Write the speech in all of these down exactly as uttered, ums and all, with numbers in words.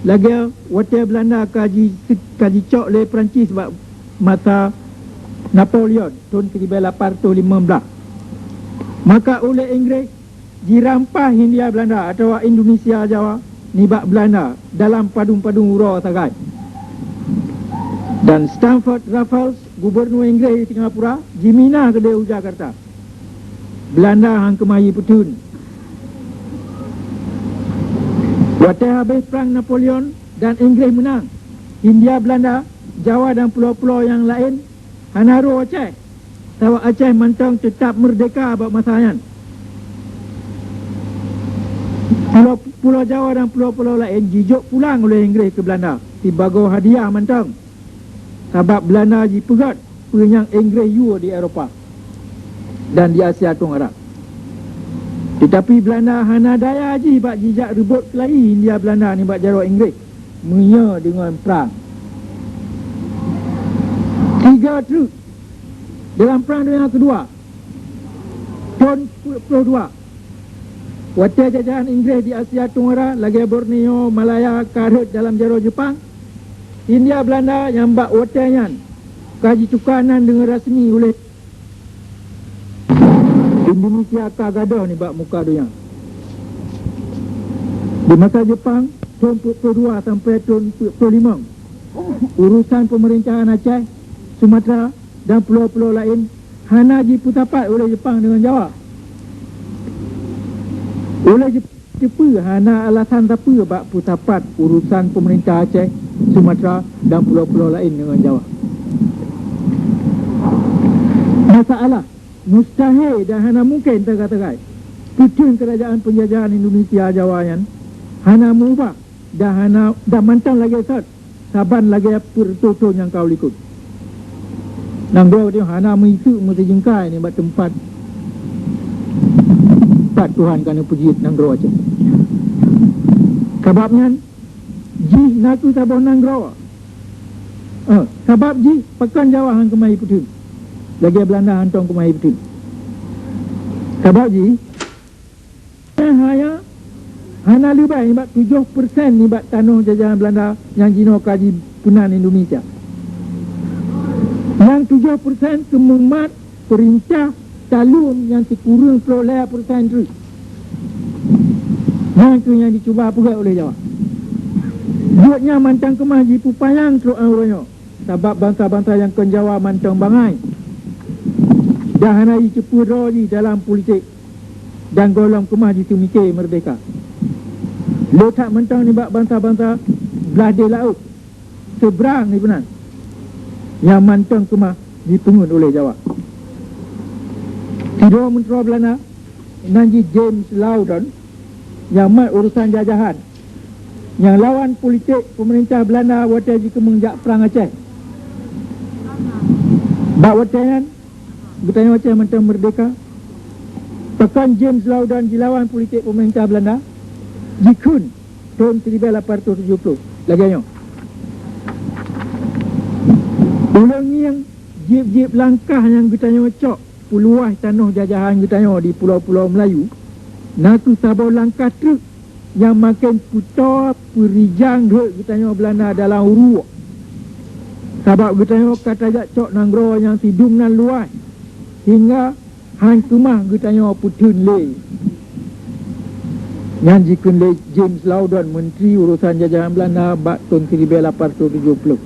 lagée watée Beulanda ka ji-, ka jicok lé Prancis bak masa Napoleon thon siribée lapan ratus limong blaih. Maka ulée Inggréh jirampah Hindia Beulanda atawa Indonesia Jawa nibak Beulanda dalam padum-padum uroe sagai. Dan Stamford Raffles, gubunur Inggréh di Singapura, jiminah keudeh u Jakarta. Beulanda han keumah jipeutheun. Watée habéh prang Napoleon dan Inggréh meunang, Hindia Beulanda, Jawa dan pulo-pulo nyang laén hana rôh Aceh, sabab Aceh mantong teutab meurdehka bak masa nyan. Pulo, pulo Jawa dan pulo-pulo laén jijok pulang ulée Inggréh keu Beulanda sibagoe hadiah mantong, sabab Beulanda jipeugét peue nyang Inggréh yue di Eropa dan di Asia Tenggara. Teutapi Beulanda hana daya jih bak jijak reubot keulayi Hindia Beulanda nibak jaroe Inggréh meunyoe deungon prang. Tiga treuk dalam Prang Donya Keudua, thon peuet ploh dua, watée jajahan Inggréh di Asia Tenggara lagée Borneo, Malaya ka rhot dalam jaroe Jeupang, Hindia Beulanda nyang bak watée nyan ka jituka nan deungon rasmi ulée Indonesia ka gadôh nibak muka donya. Di masa Jeupang, thon peuet ploh dua sampoe thon peuet ploh limong, urusan peumeurintah Aceh, Sumatra, dan pulo-pulo laén hana jipeusapat ulée Jeupang deungon Jawa. Ulée Jep-, Teupeue hana alasan sapeue bak peusapat urusan peumeurintah Aceh, Sumatra, dan pulo-pulo laén deungon Jawa. Masalah mustahé dan hana mungken sagai-sagai. Peuteun keurajaan peunjajahan Indonesia Jawa nyan hana meubah dan hana, dan mantong lagée sot saban lagée peureutôh thon nyang ka u likot. Nanggroe nyoe hana meuiseuk meusijeungkai nibak teumpat pat Tuhan ka neupeujeuet nanggroe Aceh. Sabab nyan, jih na kheueh saboh nanggroe. Eh, sabab jih pakon Jawa han keumah jipeuteun, lagée Beulanda hántom keumah jipeuteun. Sabab jih, hanya hana leubeh nibak tujoh persen nibak tanoh jajahan Beulanda nyang jinoe ka jipeunan Indonesia. Nyang tujoh persen keumumat peurintah taleuem nyang sikureueng ploh lhée persen treuk. Nyan kheueh nyang jicuba peugét ulée Jawa. Buet nyan mantong keumah jipeupanyang trok nanggroe nyoe, sabab bansa-bansa nyang kon Jawa mantong bangai dan hana jiteupeue droe jih dalam politik, dan gohlom keumah jiseumiké meurdehka. Le that mantong nibak bansa-bansa blaih deh laôt seubrang ié meunan, nyang mantong keumah jipeungeut ulée Jawa. Sidroe meuntroe Beulanda nan jih James Loudon, nyang mat urusan jajahan, nyang lawan politik peumeurintah Beulanda watée jikeumeung jak prang Aceh. Bak watée nyan, geutanyoe Aceh mantong meurdehka. Pakon James Loudon jilawan politik peumeurintah Beulanda? Jikheun thon siribée lapan ratus tujoh ploh lagée nyoe, "Ulôn ngieng jieb-jieb langkah nyang geutanyoe cok peuluwah tanoh jajahan geutanyoe di pulo-pulo Meulayu na kheueh saboh langkah treuk nyang maken peutoe peurijang rhot geutanyoe Beulanda dalam uruek. Sabab geutanyoe ka tajak cok nanggroe nyang sidum nan luwah hingga han keumah geutanyoe peuteun lé." Nyan jikheun lé James Loudon, Menteri Urusan Jajahan Beulanda bak thon siribée lapan ratus tujoh ploh.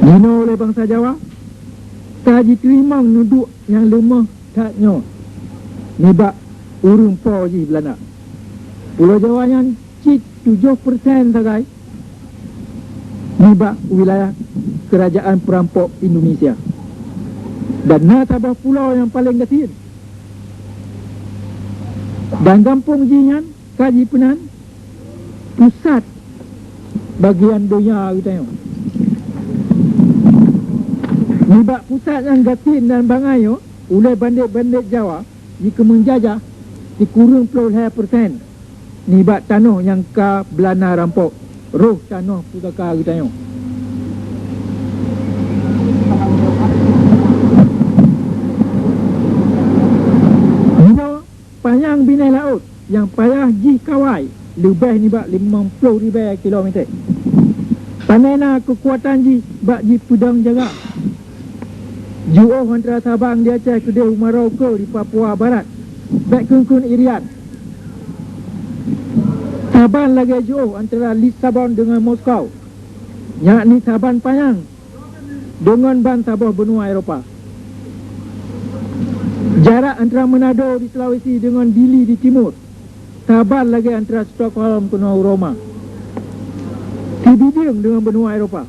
Jinoe ulée bansa Jawa ka jiteurimong neuduek nyang leumoh that nyoe nibak ureuëng po jih Beulanda. Pulo Jawa nyan cit tujoh persen sagai nibak wilayah keurajeuen peurampok Indonesia. Dan na saboh pulo nyang paleng gasien. Dan gampông jih nyan ka jipeunan pusat bagian donya geutanyoe. Nibak pusat nyang gasien dan bangai nyoe, ulée bandét-bandét Jawa jikeumeung jajah sikureueng ploh lhée persen nibak tanoh nyang ka Beulanda rampok, roh tanoh pusaka geutanyoe. Nyoe panyang binéh laôt nyang payah jih kawai leubeh nibak limong ploh ribèe kilometer. Pané na keukuatan jih bak jipeudong jaga. Jiôh antara Sabang di Aceh keudéh u Maroko di Papua Barat, bèk kheun-kheun Irian. Saban lagèe jiôh antara Lisabon deungon Moskow, yakni saban panyang deungon ban saboh beunua Eropa. Jarak antara Manado di Sulawesi deungon Dili di timur, saban lagèe antara Stockholm keunoe u Roma. Sibideung deungon beunua Eropa.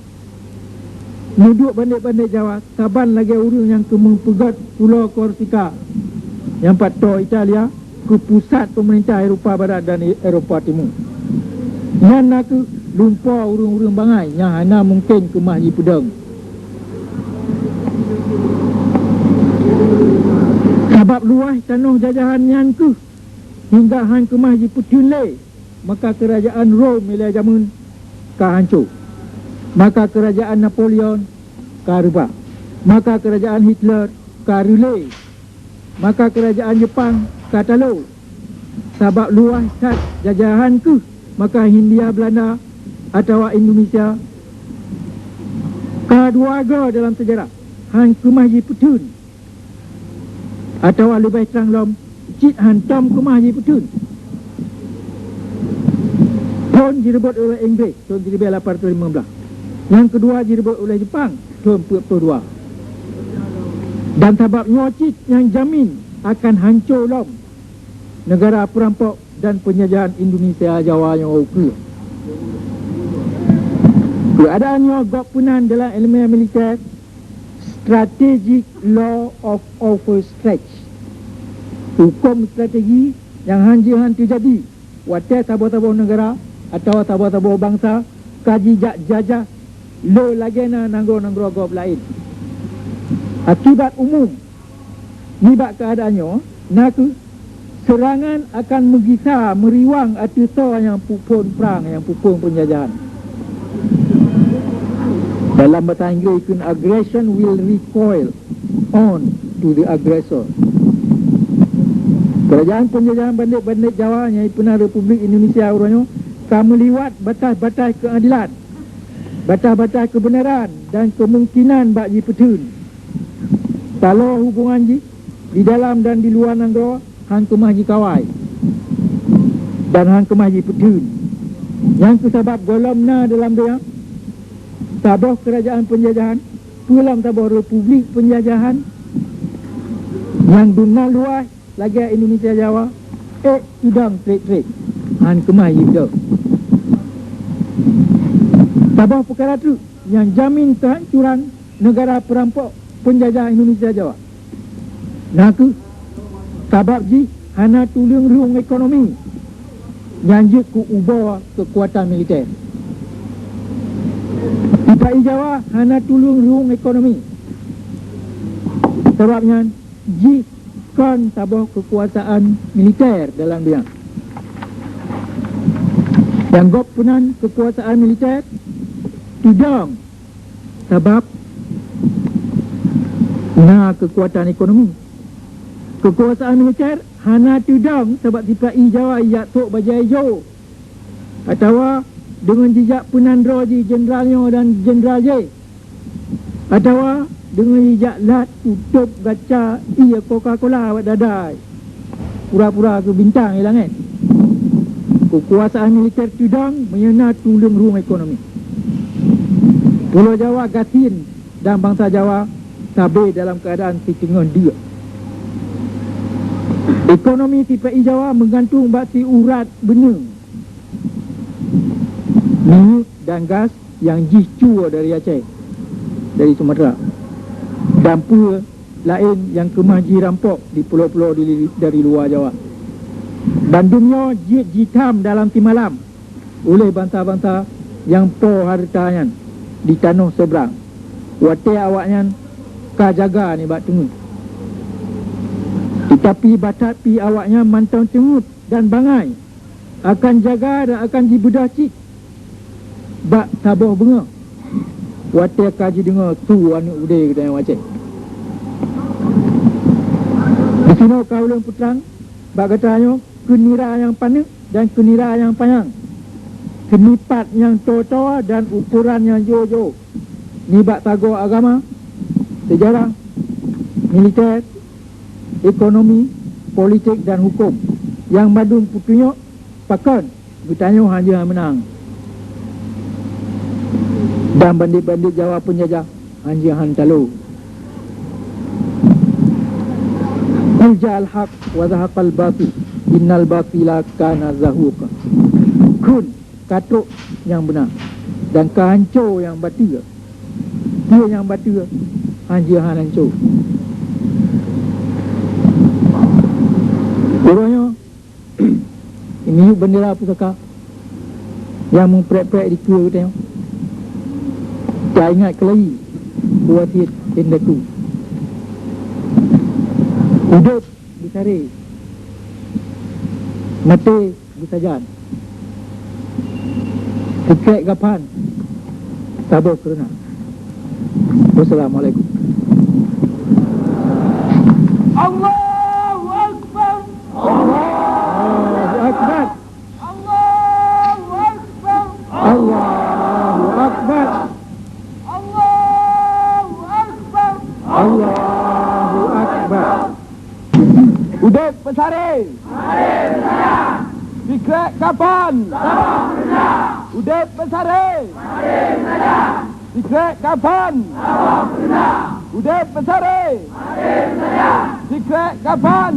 Neuduek bandét-bandét Jawa, saban lagèe ureueng nyang keumeung peugöt pulo Korsika, nyang pat tô Italia, keu pusat peumeurintah Eropa Barat dan Eropa Timur. Nyan na kheueh lumpoe ureueng-ureueng bangai nyang hana mungken keumah jipeudong. Sabab luwah tanoh jajahan nyan kheueh hingga han keumah jipeutheun lé, maka keurajaan Rom ilèe jameun ka hanco, maka keurajaan Napoleon ka reubah, maka keurajaan Hitler ka reulée, maka keurajaan Jeupang ka talo. Sabab luwah that jajahan kheueh, maka Hindia Belanda atawa Indonesia ka dua goe dalam seujarah han keumah jipeutheun, atawa leubeh trang lom, cit hantom keumah jipeutheun. Phôn jireubot oleh Inggréh thôn siribèe lapan ratus limong blaih. Nyang keudua jireubot oleh Jeupang thôn peuet ploh dua. Dan sabab nyoe cit nyang jamin akan hanco lom neugara peurampok dan peunjajahan Indonesia Jawa nyoe ukeue. Keuadaan nyoe gob peunan dalam iéleumé militer, strategic law of overstretch. Hukôm strategi nyang han jeuet han teujadi watèe saboh-saboh neugara atawa saboh-saboh bansa ka jijak jajah lé lagèe na nanggroe-nanggroe gob laén. Akibat umum nibak keuadaan nyoe na kheueh seurangan akan meugisa meuriwang ateueh soe nyang peuphôn prang, nyang peuphôn peunjajahan. Dalam basa Inggréh kheun, "Aggression will recoil on to the aggressor." Keurajaan peunjajahan bandét-bandét Jawa nyang ipeuna Republik Indonesia uroe nyoe ka meuliwat batas-batas keuadilan, batas-batas keubeunaran dan keumungkinan bak jipeutheun. Taloe hubongan jih di dalam dan di luwa nanggroe han keumah jikawai dan han keumah jipeutheun. Nyang keu sabab gohlom na dalam donya saboh keurajaan peunjajahan, peue lom saboh republik peunjajahan nyang dumnan luwah lagèe Indonesia Jawa, ék teudong trép-trép, han keumah jipeutheun. Saboh peukara treuk nyang jamin keuhancoran neugara peurampok peunjajah Indonesia Jawa na kheueh sabab jih hana tuleueng rhueng ekonomi nyang jeuet keu uba keukuatan militer. Sipa-i Jawa hana tuleueng rhueng ekonomi, sabab nyan jih kon saboh keukuasaan militer dalam donya. Nyang gob peunan keukuasaan militer teudong sabab na keukuatan ekonomi. Keukuasaan militer hana teudong sabab sipa-i Jawa ijak sôk bajèe ijo, atawa deungon jijak peunan droe jih jeundral nyoe dan jeundral jéh, atawa deungon jijak lat tutôp gaca ié Coca-Cola bak dada, pura-pura keu bintang di langèt. Keukuasaan militer teudong meunyoe na tuleueng rhueng ekonomi. Pulo Jawa gasien dan bansa Jawa sabe dalam keuadaan siteungoh deuk. Ekonomi sipa-i Jawa meugantung bak siurat beuneueng, minyeuk dan gas nyang jih cue dari Aceh, dari Sumatera, dan peue laén nyang keumah jirampok di pulo-pulo di, dari luwa Jawa. Bandum nyoe jeuet jitham dalam simalam uleh bansa-bansa nyang po hareuta nyan di tanoh sebrang, watèe awaknyan ka jaga nibak teungeut. Teutapi bak that pih awaknyan mantong teungeut dan bangai, akan jaga dan akan jibeudôh cit bak saboh beungoh, watèe ka jideungoe su aneuk udé geutanyoe Aceh. Disinoe ka ulôn peutrang bak gata nyoe keu nira nyang paneuk dan keu nira nyang panyang, keu nipat nyang toe-toe dan ukoran nyang jiôh-jiôh, nibak sagoe agama, seujarah, militer, ekonomi, politik dan huköm. Nyang mandum peutunyok pakon geutanyoe hana meunang, dan bandét-bandét Jawa peunjajah hana talo. Qul ja'al haq wa zahaqal batil, innal batila kana zahuqa. Kheun ka trok nyang beuna, dan ka hanco nyang bateue. Peue nyang bateue hana hanco. Uroe nyoe, miyueb bendera pusaka nyang meuprek-prek di keue geutanyoe. Taingat keulai wasiet indatu. Udeb beusaré, maté beusajan. Sikrek gapan saboh keureuna. Wassalamualaikum. Allahu Akbar. Allahu Akbar. Allahu Akbar. Allahu Akbar. Allahu Akbar. Allahu Akbar. Udeb beusaré. Sikrek gapan. Udeb beusaré. Sikrek gapan. Udeb beusaré. Sikrek gapan.